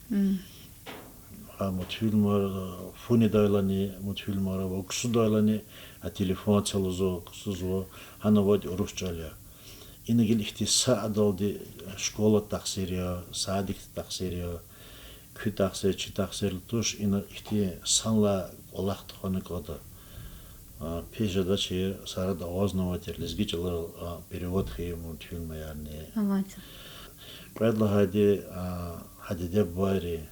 Гьа мультфильмар, фу недайлани мультфильмар ава, ксудайлани, а телефон це лугьузва, ксузва, гьана авайди урус чӀал я. Ина гила ихьтин са адалди школада тахсир я, садикда тахсир я, куь тахсир, чи тахсир туш, ина ихьтин санлай кӀвалах тухвана кӀанда. Пис жедачир, сарада авазнавай тир лезги чӀалал перевод хьайи мультфильмаярни. Кьвед лагьайди, гьа диде-бубайрин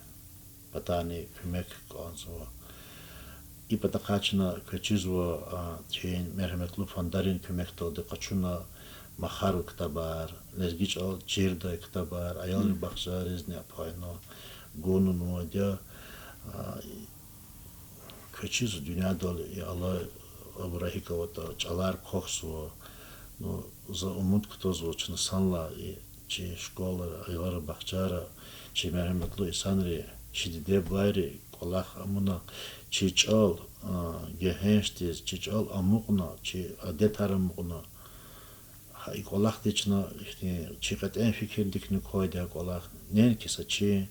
патани куьмек кӀанзава. И патахъай чна квез чизва, чи мергьяметлу фондарин куьмекдалди къачуна Махарин ктабар, лезги чӀал чирдай ктабар, аялрин бахчайризни пайна гуннавайди я. Квез чизва, дуьньядал алай, абуру гьикӀ аватӀа, чӀалар квахьзава. Ну, за умуд кутазва, чна санлай и чи школайра, аялрин бахчайра чи мергьяметлу инсанри, чи диде-бубайри кӀвалах амуна, чи чӀал гегьеншдиз, чи чӀал амукьна, чи адетар амукьна, И кӀвалахди чна ихьтин чи кьетӀен фикирдикни квайди я кӀвалах. Неинки са чи,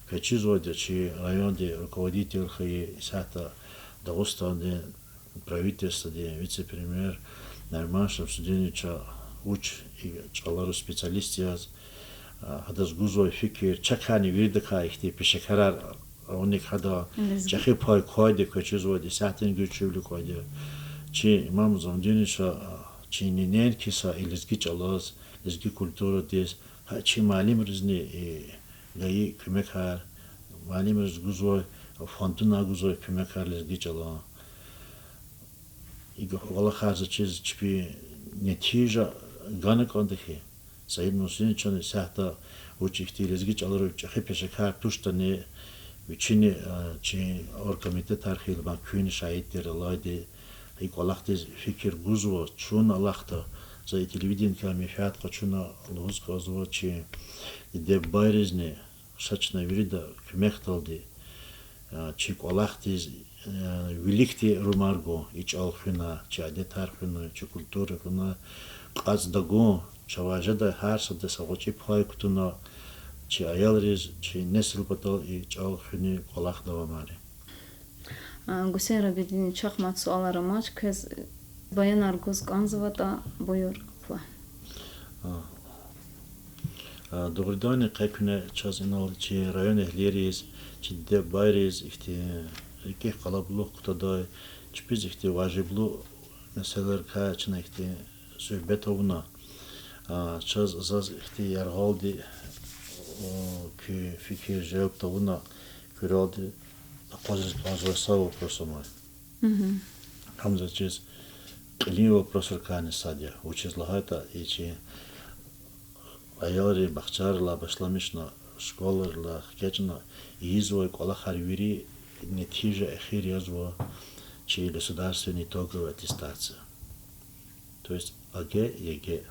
квез чизвайди я, чи райондин руководитель хьайи, исятда Дагъустандин правительстводин вице-премьер Нариман Шамсудиновича вуч и чӀаларал специалист яз, а, гьадаз гузвай фикир, чакайни виридакай ихьтин пешекарар авуник гьада чӀехи пай квайди, квез чизвайди, исятдани гуьзчивилик квайди я. Чи Имам Замудиновича, а, чи неинки са и лезги чӀалаз, лезги культурадиз, гьа чи муаллимризни и гайи куьмекар, муаллимриз гузвай, фондунай гузвай куьмекар лезги чӀалан. И кӀвалахар заз чиз чпи нетижа гана кӀанда хьи, Саид Мусиновичан исятда вуч ихьтин лезги чӀаларал чӀехи пешекар туштӀани, вичини, а, чи оргкомитетар хьайила, куьнни шагьид тир алайди, и кӀвалахдиз фикир гузва, чун алахъда, за и телевиденикай менфят къачуна лугьуз кӀанзава чи диде-бубайризни, са чна вирида куьмекдалди, а, чи кӀвалахдиз, а, виликди румар гун, и чӀал хуьна, чи адетар хуьна, чи культура хуьна, кьацӀ тагун, чавай жедай гьар сада са гъвечӀи пай кутуна, чи аялриз, чи несил патал и чӀал хуьнин кӀвалах давамарин. А, Гусейн Рабидинович, чахъ мад суалар амач, квез баянар гуз кӀанзаватӀа, буюр, ва. А, а, дугъриданни, къе куьне чаз инал чи район эгьлийриз, чи диде-бубайриз ихьтин рикӀик къалабулух кутадай, чпиз ихьтин важиблу месэлайрикай чна ихьтин суьгьбет авуна. А, чаз, заз ихьтин яргъалди, о, куь фикир желб тавуна, куьрелди акъвазиз кӀанзавай са вопрос амай. Гьам заз чиз кьилин вопросрикайни сад я. Вучиз лагьайтӀа, и чи аялри бахчайрилай башламишна, школайрилай хкечӀна, ийизвай кӀвалахар вири нетижа эхир язва чи государственный итоговый аттестация. То есть ОГЭ, ЕГЭ.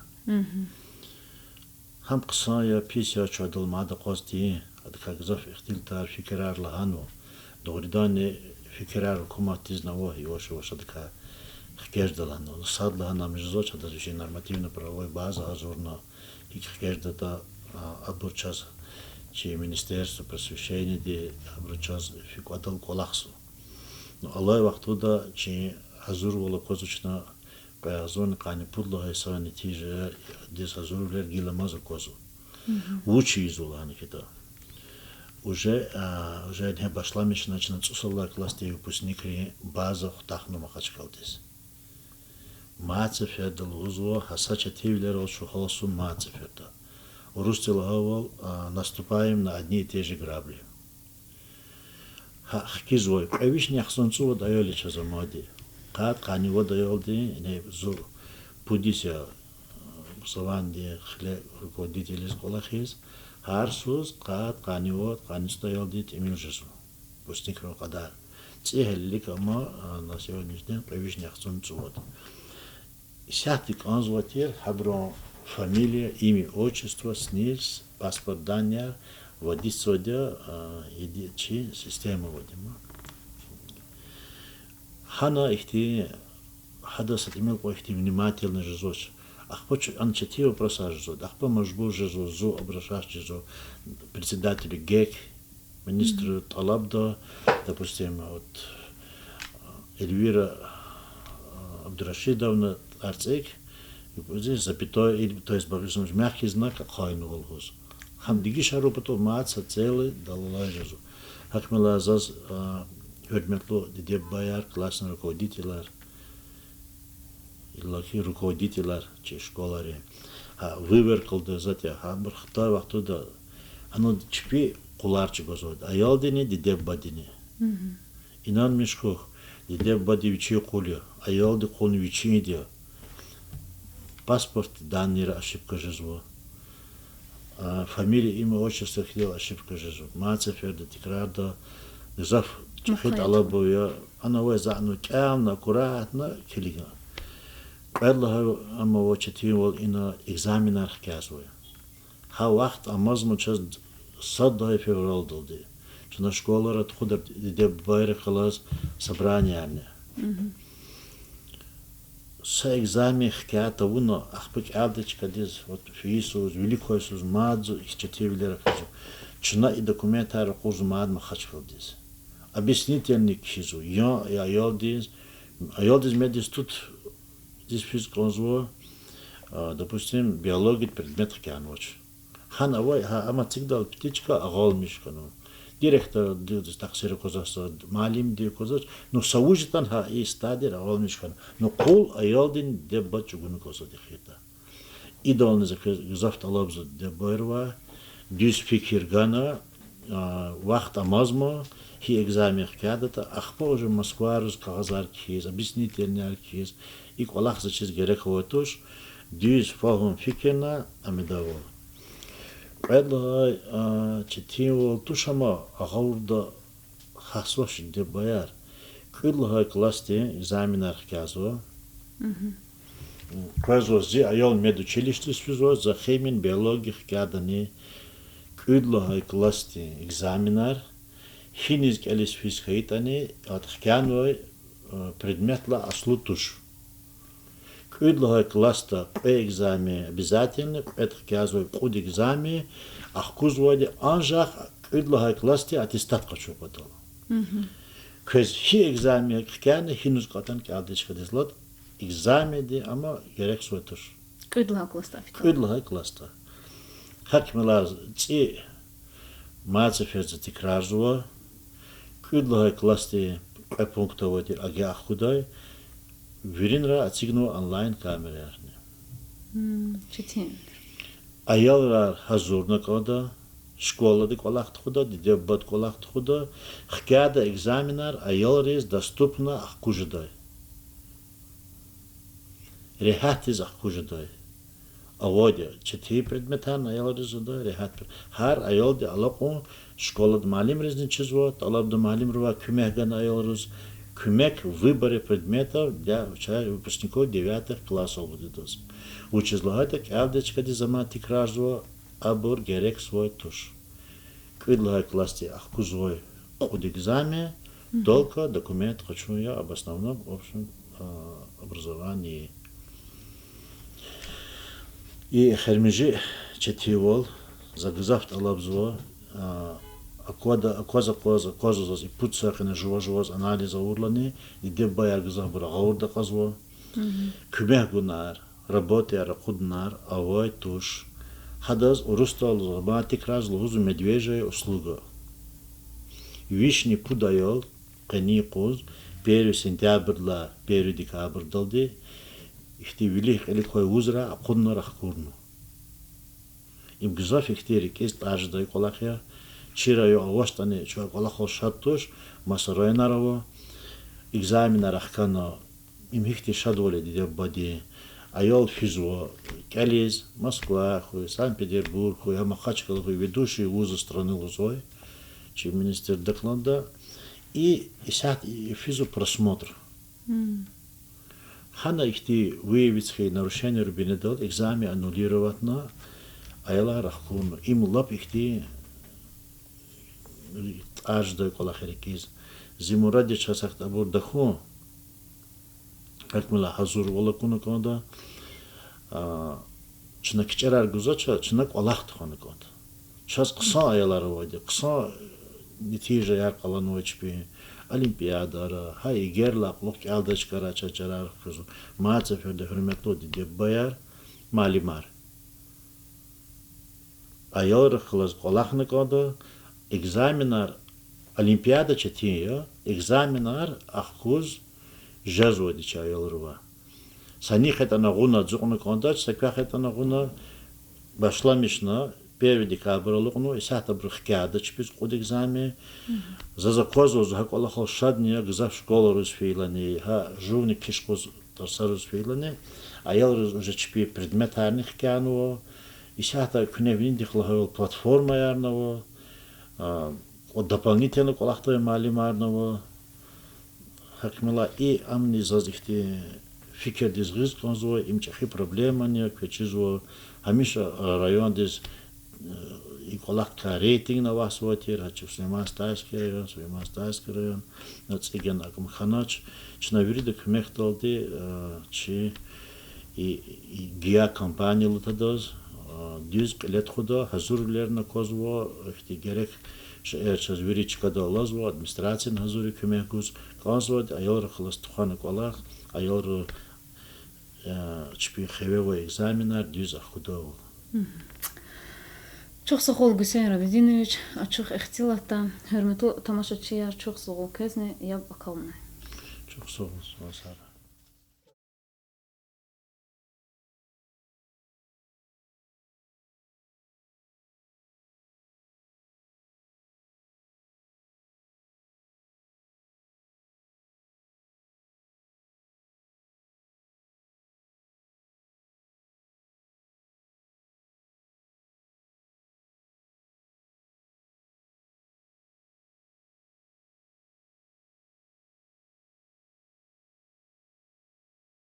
Гьам хъсан я, пис я, чун адал мад акъваз тийин, адакай гзаф ихтилатар, фикирар лагьанва. Дугъриданни, фикирар гьукуматдизни ава, яваш-яваш адакай хкажда лагьана. Сад лагьана ам жезвач, адаз вичин нормативно-правовой база гьазурна, гьикӀ хкаждатӀа, а, абур чаз чи Министерство просвещениеди, абуру чаз фикӀ кӀватӀал кӀвалахзава. Ну, алай вахтунда чи гьазурвал аквазва чна, кьве агъзурни къанни пуд лагьай йисан нетижадиз гьазурвилер гиламаз аквазва. Вуч ийизва лагьана хьайитӀа, уже, а, уже ингье башламишна чна цӀусад лагьай классдин выпускникрин база хутахнава Махачкъаладиз. Мад сеферда лугьузва, гьа са четинвилерал чухалсун мад сеферда. Урусди лагьайвал, а, наступаем на одни и те же грабли. Гьа хкизвай кьве вишни яхцӀурни цӀувад аял я чаз амайди. Къад-къанни вад аялди, ингье зун пуд йис я, а, образованидин хиле руководителиз кӀвалахиз, гьар йисуз къад-къанни вад, къанни цӀуд аялди тӀимил жезва выпускникрин кьадар. ЦӀи гьелелиг ама, а, на сегодняшний день кьве вишни яхцӀурни цӀувад. Исятда кӀанзавай тир, гьабурун фамилия, имя, отчество, СНИЛС, паспорт данныяр вадиз цавайди я, а, еди-, чи система авайди ма. Гьана ихьтин, гьадаз са тӀимил кьван ихьтин внимательный жезвач. Ахпа чу-, ана четин вопросар жезва, ахпа мажбур жезва, зун обращаться жезва председателю ГЕК, министрри тӀалабда, допустим, вот, Эльвира, а, Абдурашидовна, арцик, запятой, или, то есть, багъишламиш, мягкий знак ахъайнава лугьуз. Гьам дегишарун патал мад са целый далалай жезва. Гьакмелай заз, а, гьуьрметлу диде-бубаяр, классный руководителар, иллаки руководителар чи школайрин, гьа, выверкалда затӀ я, гьабур хтай вахтунда, гьана чпи къулар чӀугвазвайди, аялдини, диде-бубадини. Инанмиш хьухь, диде-бубади вичин къул я, аялди къулни вичинди я. Паспорт данныйра ошибка жезва. А, фамилия, имя, отчество хьайила ошибка жезва. Мад сеферда тикрарда, гзаф чӀехи тӀалабув я, ана авай затӀни кӀелна, аккуратно килигна. Кьвед лагьай ам авай четинвал ина экзаменар хкязавай. Гьа вахт амазма чаз сад лагьай февралдалди. Чна школайра тухуда диде-бубайрихъ галаз собраниеарни. Са экзамен хкяй тавуна, ахпа кӀелдиз чкадиз, вот, фейи йисуз, вилик квай йисуз мад зун ихьтин четинвилер аквазва. Чна и документар ракъурзава мад Махачкъаладиз. Объяснительный кхьизва, я, я аялдиз, аялдиз меддиз тут диз физ кӀанзава, а, допустим, биологиядин предмет хкянвач. Гьана авай, гьа, ам эцигдалди патал чка агъалмиш хьана. Директордиз тахсир аквазвач, муаллимдиз аквазвач, ну, са вуж ятӀани гьа и стадияр агъалмиш хьана. Ну, къул аялдин диде-буба чӀугуна кӀанзавайди хьайитӀа. Идални за квез гзаф тӀалабзава диде-бубайривай, дуьз фикир гана, а, вахт амазма, гьи экзамен хкядатӀа, ахпа уже Москвадиз кагъазар кхьиз, объяснительныйяр кхьиз, и кӀвалах заз чиз герек авай туш, дуьз фагьум-фикирна амедайвал. Кьвед лагьай, а, четинвал туш, амма гъавурда хасвач диде-бубаяр. КӀуьд лагьай классдин экзаменар хкязава. Къвезва зи аял медучилищедиз физва, за химия, биология хкядани, кӀуьд лагьай классдин экзаменар, гьиниз кӀелиз физ хьайитӀани, ад хкянавай, э, предметрилай аслу туш. КӀуьд лагьай классда кьве экзамен обязательно, кьвед хкязвай кьуд экзамен, ахкузвайди анжах кӀуьд лагьай классдин аттестат къачун патал. Квез гьи экзамен хкяна, гьиниз кӀелатӀани кӀелдиз чкадиз лад, экзаменди ама герек сувай туш. КӀуьд лагьай классда. КӀуьд лагьай классда. Гьакмилаз цӀи мад сеферда текрарзава, кӀуьд лагьай классдин кьве пункт авайди ОГЭ ахквадай, виринра эцигнава онлайн камераярни. Аялрай гьазурна кӀанда, школада кӀвалах тухуда, диде-бубада кӀвалах тухуда, хкяда экзаменар аялриз доступно ахкуз жедай. Регьятдиз ахкуз жедай. Авайди четин предметарни аялриз жеда регьят пр-, гьар аялди алакьун школада муаллимризни чизва, тӀалабда муаллимривай куьмек гана аялриз, куьмек в выборе предметов для уча-, выпускников девятых классов лугьудайди я. Вучиз лагьайтӀа кӀелдиз чкадиз заман текрарзава, абур герек сувай туш. КӀуьд лагьай классди ахкузвай кьуд экзамен, только документ къачун я об основном общем, а, образовании. И эхиримжи четинвал, за гзаф тӀалабзава, а, аквада, акваз, акваз, аквазва заз и пуд йисара къене жува-жуваз анализ авурлани, диде-бубаяр гзафбур гъавурда кьазва. Куьмек гунар, работаяр акъудунар авай туш. Гьадаз урусдал, ма, текрарзава, лугьузва медвежья услуга. Вишни пуд аял къенин юкъуз первый сентябрдилай первый декабрдалди ихьтин вилик-кьилик квай вузрай акъудунар ахкурна. Им гзаф ихьтин рикӀиз тӀар жедай кӀвалах я. Чи район авачтӀани чун а кӀвалахал шад туш, маса районар ава. Экзаменар ахкана, им гьихьтин шадвал я диде-бубадин. Аял физва кӀелиз, Москва хьуй, Санкт-Петербург хьуй, гьа Махачкъала хьуй, ведущие вузы страны лугьузвай чи министрдин докладда. И исятда физва просмотр. Гьана ихьтин выявить хьайи нарушениеяр бинедалди экзамен аннулироватьна, аялар ахкурна. Им лап ихьтин тӀар жедай кӀвалах я рикӀиз. Зи мурад я чаз гьахьтинбур тахьун, гьакӀ мила гьазурвал акуна кӀанда, а, чна кичӀерар гузвач, чна кӀвалах тухвана кӀанда. Чаз хъсан аялар авайди, хъсан нетижаяр къалурнавай чпин олимпиадайра, гьа ЕГЭ-рилай кьулухъ кӀелдай чкайра чаз чарар хквезва, мад сеферда, гьуьрметлу диде-бубаяр, муаллимар. Аялрихъ галаз кӀвалахна кӀанда, экзаменар, олимпиада четин я, экзаменар ахкуз жезвайди я чи аялривай. Са нихъ ятӀани гъуна ацукьна кӀандач, са квехъ ятӀани гъуна башламишна, первый декабрь алукьна, исятда абуру хкяда чпиз кьуд экзамен. Заз аквазва, зун гьа кӀвалахал шадни я, гзаф школайриз фейилани, гьа жувни киш къуз тарсариз фейилани, аялриз уже чпин предметарни хкянава, исятда куьне винидихъ лагьайвал платформаярни ава, а, дополнительно кӀвалахдай муаллимарни ава. ГьакӀ мила и амни заз ихьтин фикирдиз гъиз кӀанзава, им чӀехи проблемани я, квез чизва, гьамиша, а, райондиз, а, И кӀвалахдай рейтингни авайди тир, гьа чи Сулейман-Стальский район, Сулейман-Стальский район, цӀигена акӀум хьанач. Чна вирида куьмекдалди, э, чи и, и ГИА компания лугьудаз, э, дуьз кьиле тухуда, гьазурвилерни аквазва, ихьтин герек шейэр чаз вири чкадал алазва, администрациядин гьазури куьмек гуз кӀанзавайди, аялрихъ галаз тухвана кӀвалах, аялри, э, чпин хиве авай экзаменар дуьз ахкудайвал. Чухсагъул, Гуьсейн Рабидинович, ачух ихтилатда. Гьуьрметлу тамашачияр, чухсагъул квезни, яб акалунай. Чухсагъул, са сагъ.